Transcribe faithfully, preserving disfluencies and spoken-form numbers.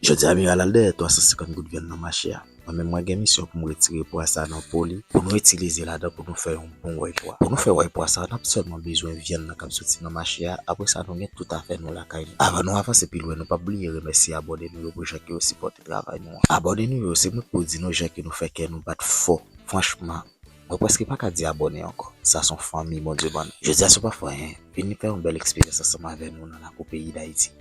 Jodi a Miral al dèyè twa san senkant goud vyann nan mache a. Mwen menm mwen gen misyon pou m retire pwa sa nan po li, pou nou itilize ladan pou nou fè yon bon wèy pwa. Pou nou fè wèy pwa sa, n ap sèlman bezwen vyann nan k ap soti nan mache a, apre sa nou gen tout afè nou lakay nou. Avan nou avanse pi lwen, nou p ap bliye remèsye abòne nou yo pou jan ke yo sipòte travay nou an. Abòne nou yo, se moun pou di nou jan ke nou fè kè nou bat fò. Franchman, mwen prèske pa ka di abòne ankò. Sa se yon fanmi Bondye ban nou. Jodi a si w pa fè anyen, vin fè yon bèl eksperyans ansanm avè nou nan lakou peyi Dayiti.